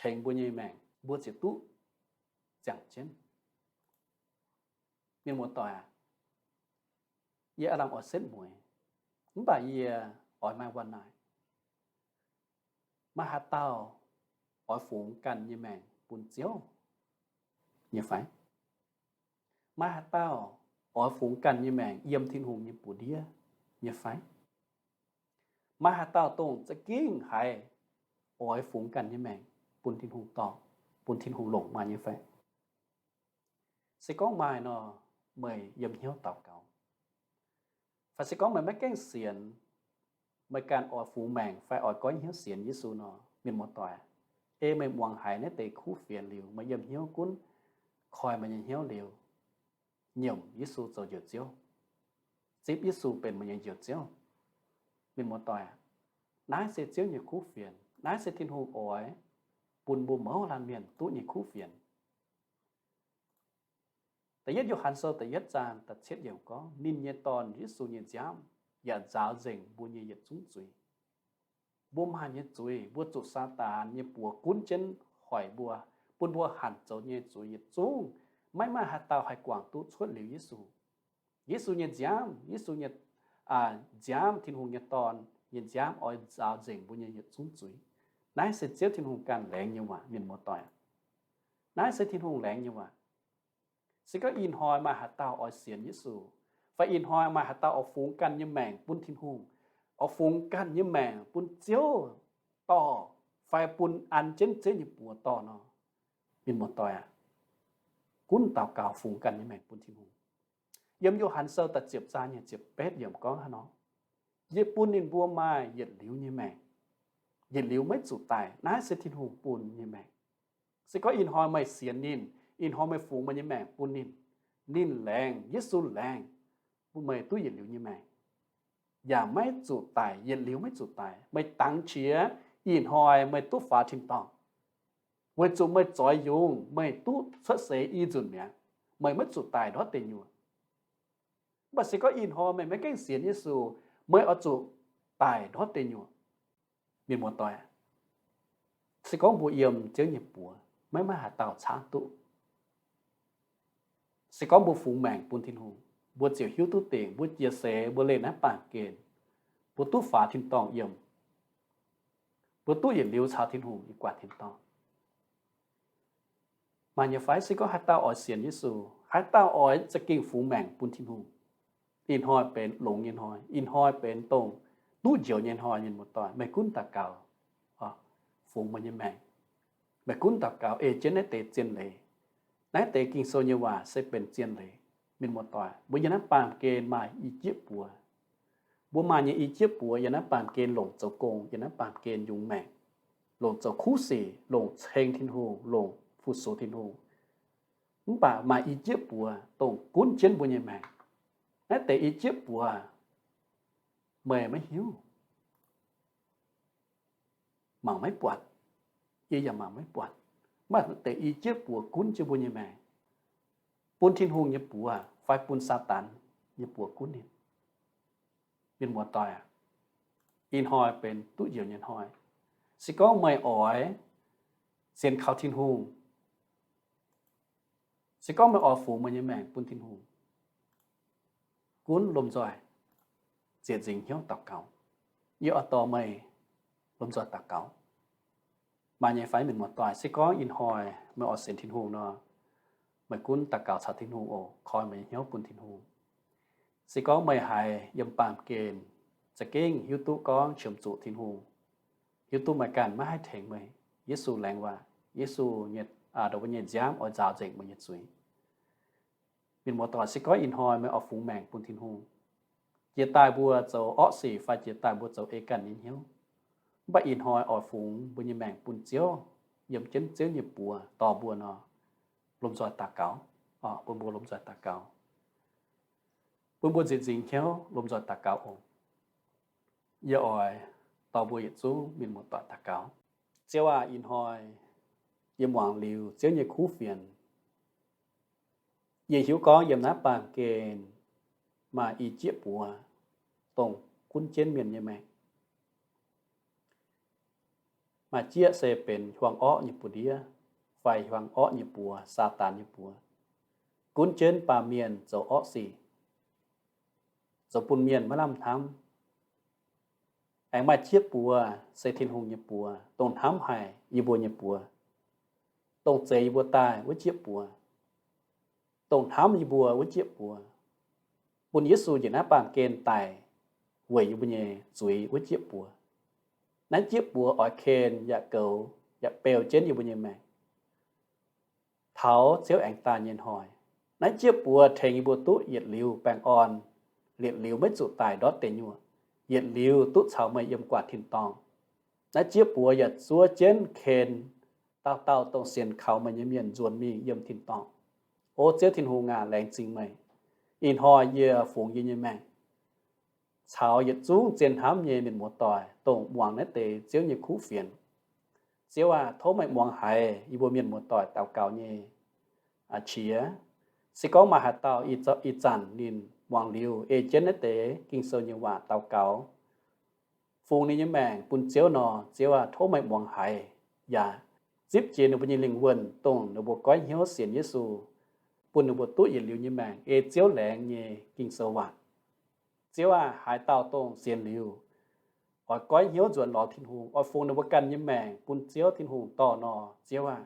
tengx mbuo nyei maengc, mbuo ziouc duqv ziangh jienv. Mienh muoz-doic aac, yie aav lamh oix setv mueiz, mv baac yie oix maaih waac-naaic. Maaih haaix dauh oix fungx ganh nyei maengc bun Ziouv nyei fai? Maaih haaix dauh oix fungx ganh nyei maengc yiem Tin-Hungh nyei buoz-ndiev nyei fai? Maaih haaix dauh dongh za'gengh haiz oix fungx ganh nyei maengc bun Tin-Hungh dorh, bun Tin-Hungh longc maaih nyei fai? Se gorngv maaih nor, meih yiem hnyouv daux gaux. Fai se gorngv meih maiv gaengh sienx, meih ganh oix fungx maengc fai oix goiv hnyouv sienx Yesu nor, mienh muoz-doic, ei meih muangx haiz naaiv deix kuv fienx liuz, meih yiem hnyouv gunv koi meih nyei hnyouv liuz, nyiemc Yesu zoux Njoux Ziouv, zipv Yesu benx meih nyei Njoux Ziouv. Mienh muoz-doic, naaiv se Ziouv nyei kuv fienx. Naaiv se Tin-Hungh oix bun mbuo mouz laanh mienh duqv nyei kuv fienx. Da'yietv Yo^han Sou da'yietv zaang da'cietv yiemc gorngv, ninh nyei Dorn, Yesu nyei nziaamv, yaac nzaaux nzengc mbuo nyei yietc zungv zuiz. Mbuo maaih nyei zuiz, mbuo zuqc Saadaan nyei buoz gunv jienv hoic mbuo, bun mbuo hanc zoux nyei zuiz yietc zungv, maiv maaih haaix dauh haih guangc duqv cuotv liuz Yesu. Yesu nyei nziaamv, Yesu nyei nziaamv, Tin-Hungh nyei Dorn nyei nziaamv oix nzaaux nzengc mbuo nyei yietc zungv zuiz. Naaiv se Ziouv Tin-Hungh ganh laengz nyei waac, mienh muoz-doic. Naaiv se Tin-Hungh laengz nyei waac. Se gorngv ih hnoi maaih haaix dauh oix sienx Yesu, fai ih hnoi maaih haaix dauh oix fungx ganh nyei maengc bun Tin-Hungh, oix fungx ganh nyei maengc bun Ziouv dorh, fai bun an jienv Ziouv nyei buoz dorh nor, mienh muoz-doic aac, gunv daux gaux fungx ganh nyei maengc bun Tin-Hungh. Yiem Yo^han Sou da'ziepc zaang nyei ziepc betv yiemc gorngv haaix nor, yie bun ninh mbuo maaih yietc liuz nyei maengc, yietc liuz maiv zuqc daic. Naaiv se Tin-Hungh bun nyei maengc. Se gorngv ih hnoi meih sienx ninh, ih hnoi meih fungx meih nyei maengc bun ninh, ninh laengz, Yesu laengz, bun meih duqv yietc liuz nyei maengc, yaac maiv zuqc daic, yietc liuz maiv zuqc daic. Meih dangx qiex ih hnoi meih duqv faaux tin-dorngh, weic zuqc meih zoix yungz meih duqv cuotv seix i nzunc mi'aqv. Meih maiv zuqc daic ndortv deic nyuoqc. Mv baac se gorngv ih hnoi meih maiv gaengh sienx Yesu, meih oix zuqc daic ndortv deic nyuoqc. Mienh muoz-doic, se gorngv mbuo yiem Ziouv nyei buoz, maiv maaih haaix dauh caangv duqv. Se gorngv mbuo fungx maengc bun Tin-Hungh, mbuo ziouc hiuv duqv dingc, mbuo jiex seix, mbuo leih naaiv baamh gen, mbuo duqv faaux tin-dorngh yiem, mbuo duqv yietc liuz caux Tin-Hungh i guaax tin-dorngh. Maaih nyei fai? Se gorngv haaix dauh oix sienx Yesu, haaix dauh oix za'gengh fungx maengc bun Tin-Hungh, ih hnoi benx longx nyei hnoi, ih hnoi benx dongh duqv njoux nyei hnoi, mienh muoz-doic, meih gunv daux gaux, fungx meih nyei maengc. Meih gunv daux gaux ei jienv naaiv deix zien leiz. Naaiv deix Ging-Sou nyei waac se benx zien leiz. Mienh muoz-doic, mbuo yiem naaiv baamh gen maaih i jieqv buoz. Mbuo maaih nyei i jieqv buoz yiem naaiv baamh gen longc zoux gong, yiem naaiv baamh gen yungz maengc, longc zoux kuv sic, longc ceng Tin-Hungh, longc fu-sux Tin-Hungh. Mv baac maaih i jieqv buoz dongh gunv jienv mbuo nyei maengc. Naaiv deix i jieqv buoz meih maiv hiuv, mangc maiv buatc, yie yaac mangc maiv buatc. Mv baac naaiv deix i jieqv buoz gunv jienv mbuo nyei maengc, bun Tin-Hungh nyei buoz fai bun Saadaan nyei buoz gunv ninh. Mienh muoz-doic aac, ih hnoi benx duqv njoux nyei hnoi. Se gorngv meih oix sienx kaux Tin-Hungh, se gorngv meih oix fungx meih nyei maengc bun Tin-Hungh, gunv lomh nzoih ziec nzingx hnyouv daux gaux. Yie oix dorh meih lomh nzoih daux gaux. Maaih nyei fai, mienh muoz-doic? Se gorngv ih hnoi meih oix sienx Tin-Hungh nor, meih gunv daux gaux caux Tin-Hungh oc. Koi meih nyei hnyouv bun Tin-Hungh. Se gorngv meih haiz yiem baamh gen za'gengh hiuv duqv gorngv qiemx zuqc Tin-Hungh, hiuv duqv meih ganh maiv haih tengx meih, Yesu laengz waac, Yesu nyei, aa, ndongc wuov nyei nziaamv oix nzaaux nzengc meih nyei zuiz. Mienh muoz-doic, se gorngv ih hnoi meih oix fungx maengc bun Tin-Hungh, jiex daaih mbuo zoux orqv sic fai jiex daaih mbuo zoux ei ganh nyei hnyouv, mv baac ih hnoi oix fungx mbuo nyei maengc bun Ziouv, yiem jienv Ziouv nyei buoz dorh mbuo nor, lomh nzoih daux gaux. Bun mbuo lomh nzoih daux gaux, bun mbuo nzieqc nzingx hnyouv lomh nzoih daux gaux oc. Yie oix dorh mbuo yietc zungv mienh muoz-doic daux gaux. Ziouv aac, ih hnoi yie muangx liuz Ziouv nyei kuv fienx, yie hiuv gorngv yiem naaiv baamh gen maaih i jieqv buoz dongh gunv jienv mienh nyei maengc. Maaih jieqv se benx hiuang orqv nyei buoz-ndiev fai hiuang orqv nyei buoz, Saadaan nyei buoz, gunv jienv baamh mienh zoux orqv sic. zoux bun mienh maiv lamh hnamv. Aengx maaih jieqv buoz se Tin-Hungh nyei buoz, dongh hnamv haic yie mbuo nyei buoz, dongh zeix yie mbuo daaih wuov jieqv buoz, dongh hnamv yie mbuo wuov jieqv buoz, bun Yesu njiec naaiv baamh gen daic weic yie mbuo nyei zuiz wuov jieqv buoz. Naaiv jieqv buoz oix ken yaac goux yaac beu jienv yie mbuo nyei maengc taux Ziouv aengx daaih nyei hnoi. Naaiv jieqv buoz tengx yie mbuo duqv yietc liuz baengh orn, yietc liuz maiv zuqc daic ndortv deic nyuoqc, yietc liuz duqv caux meih yiem gu'nguaaic tin-dorngh. Naaiv jieqv buoz yaac zuov jienv ken dauh dauh dongh sienx kaux meih nyei mienh nzuonx mingh yiem tin-dorngh. O Ziouv Tin-Hungh aac, laengz zingh meih. Ih hnoi yie fungx yie nyei maengc caux yietc zungv zien hnamv nyei mienh muoz-doic, dongh muangx naaiv deix Ziouv nyei kuv fienx. Ziouv aah, tov meih muangx haiz yie mbuo mienh muoz-doic daux gaux nyei qiex. Se gorngv maaih haaix dauh ih zanc ninh muangx liuz ei jienv naaiv deix Ging-Sou nyei waac daux gaux, fungx ninh nyei maengc bun Ziouv nor, Ziouv aah, tov meih muangx haiz yaac zipv jiex ninh mbuo nyei lingh wuonh, dongh ninh mbuo goiv hnyouv sienx Yesu, bun ninh mbuo duqv yietc liuz nyei maengc ei Ziouv laengz nyei Ging-Sou waac. Ziouv aah, haaix dauh dongh sienx liuz oix goiv hnyouv nzuonx lorz Tin-Hungh, oix fungx ninh mbuo ganh nyei maengc bun Ziouv Tin-Hungh dorh nor, Ziouv aah,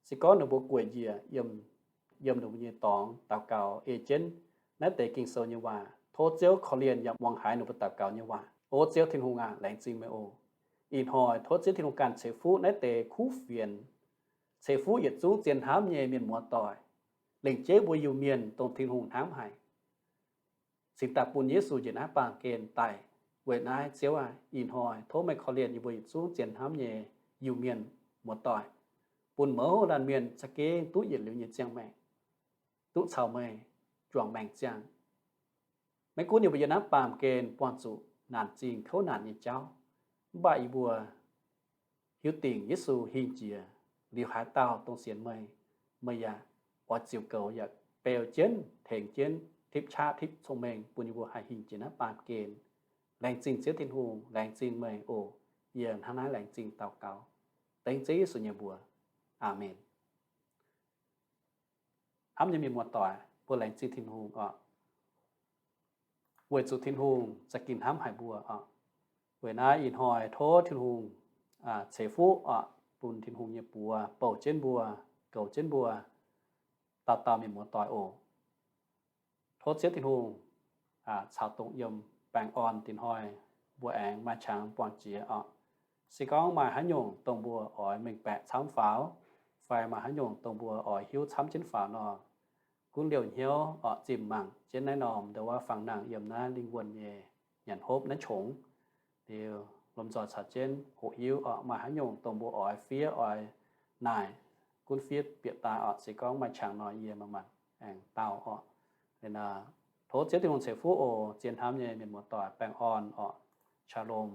se gorngv ninh mbuo gueic njiec yiem ninh mbuo nyei dorngx daux gaux ei jienv naaiv deix Ging-Sou nyei waac, tov Ziouv korv-lienh yaac muangx haiz ninh mbuo daux gaux nyei waac. O Ziouv Tin-Hungh aah, laengz zingh meih oc. Ih hnoi tov Ziouv Tin-Hungh ganh ceix fuqv naaiv deix kuv fienx, ceix fuqv yietc zungv zien hnamv nyei mienh muoz-doic, lengc jeiv mbuo Iu-Mienh dongh Tin-Hungh hnamv haic, cingx daaih bun Yesu njiec naaiv baamh gen daic. Weic naaiv Ziouv aah, ih hnoi tov meih korv-lienh yie mbuo yietc zungv zien hnamv nyei Iu-Mienh muoz-doic, bun mouz laanh mienh za'gengh duqv yietc liuz nyei ziangh maengc, duqv caux meih juangc maengc ziangh. Maiv gunv yie mbuo yiem naaiv baamh gen buangh zuqc naanc zingh kouv naanc nyei jauv, mv baac yie mbuo hiuv dingc Yesu hingh jiex liuz, haaix dauh dongh sienx meih, meih yaac oix ziux goux yaac beu jienv, tengx jienv, tipv qaqv tipv cong-mengh bun yie mbuo haih hingh jiex naaiv baamh gen. Laengz zingh Ziouv Tin-Hungh, laengz zingh meih oc. Yie hnangv naaiv laengz zingh daux gaux dengv Ziouv Yesu nyei mbuox. Aamen. Hnamv nyei mienh muoz-doic, mbuo laengz zingh Tin-Hungh oc. Weic zuqc Tin-Hungh za'gengh hnamv haic mbuo oc. Weic naaiv ih hnoi tov Tin-Hungh ceix fuqv oc, bun Tin-Hungh nyei buoz bouh jienv mbuo, goux jienv mbuo, dauh dauh mienh muoz-doic oc. Tov Ziouv Tin-Hungh caux dongh yiem baengh orn dinh hnoi mbuo aengx maaih qangx buangh jiex oc. Se gorngv maaih haaix nyungc dongh mbuo oix mengh baeqc camv faaux, fai maaih haaix nyungc dongh mbuo oix hiuv camv jienv faaux nor, gunv liouh hnyouv oc zimh mangc jienv naaiv norm ndo wuov fangx nangh yiem naaiv lingh wuonh nyei nyanc hopv naaiv qongx. Liuz lomh nzoih caux jienv hoqc hiuv oc, maaih haaix nyungc dongh mbuo oix fiev oix naaic, gunv fiev bieqc daaih oc. Se gorngv maaih qangx nor yie manc-manc aengx dau oc. Tov Ziouv Tin-Hungh ceix fuqv oc, zien hnamv nyei mienh muoz-doic, baengh orn oc. Shalom.